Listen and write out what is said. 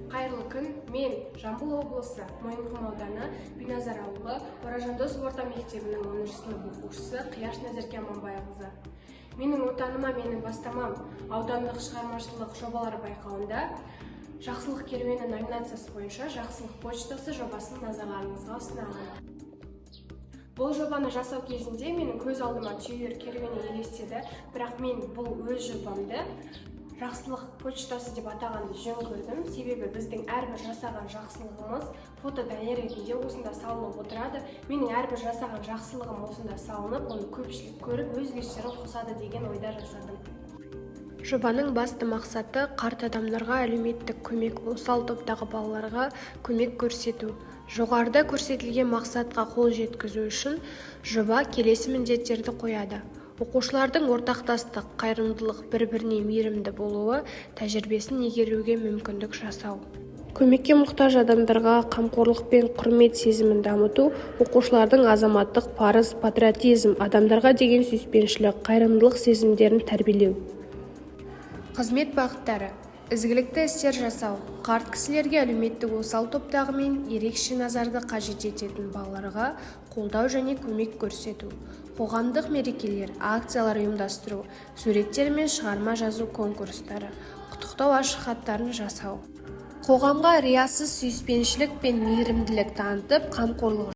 Қайырлы күн! Мен Жамбыл облысы, Мойынқұм ауданы, Биназар ауылы, Оразжандосов орта мектебінің 10 сынып оқушысы Қияш Назерке Аманбайқызы. Менің Отаныма – менің бастамам аудандық шығармашылық жобалар байқауында «Жақсылық керуені» номинациясы бойынша «Жақсылық почтасы» жобасын назарларыңызға ұсынамын. Бұл жобаны жасау кезінде менің көз алдыма түйелер керуені елестеді, бірақ мен бұл өз жобамды «Жақсылық почтасы» деп атағанды жөн көрдім. Себебі біздің әрбір жасаған жақсылығымыз фото дәлел ретінде осында салынып отырады. Менің әрбір жасаған жақсылығым осында салынып, оны көпшілік көріп, өз үлестерін қосады деген ойда жасадым. Жобаның басты мақсаты – қарт адамдарға әлеуметтік көмек, осал топтағы балаларға көмек көрсету. Жоғарыда көрсетілген мақсатқа қол жеткізу үшін жоба келесі міндеттерді қояды: оқушылардың ортақтастық, қайырымдылық, бір-біріне мейірімді болуы тәжірибесін игеруге мүмкіндік жасау, көмекке мұқтаж адамдарға қамқорлық пен құрмет сезімін дамыту, оқушылардың азаматтық парыз, патриотизм, адамдарға деген сүйіспеншілік, қайырымдылық сезімдерін тәрбиелеу. Қызмет бағыттары: ізгілікті істер жасау, қарт кісілерге, әлеуметтік осал топтағы мен ерекше назарды қажет ететін балаларға қолдау және көмек көрсету, қоғамдық мерекелер, акциялар ұйымдастыру, суреттер мен шығарма жазу конкурстары, құттықтау ашық хаттарын жасау, қоғамға риясыз сүйіспеншілік пен мейірімділік танытып, қамқорлық.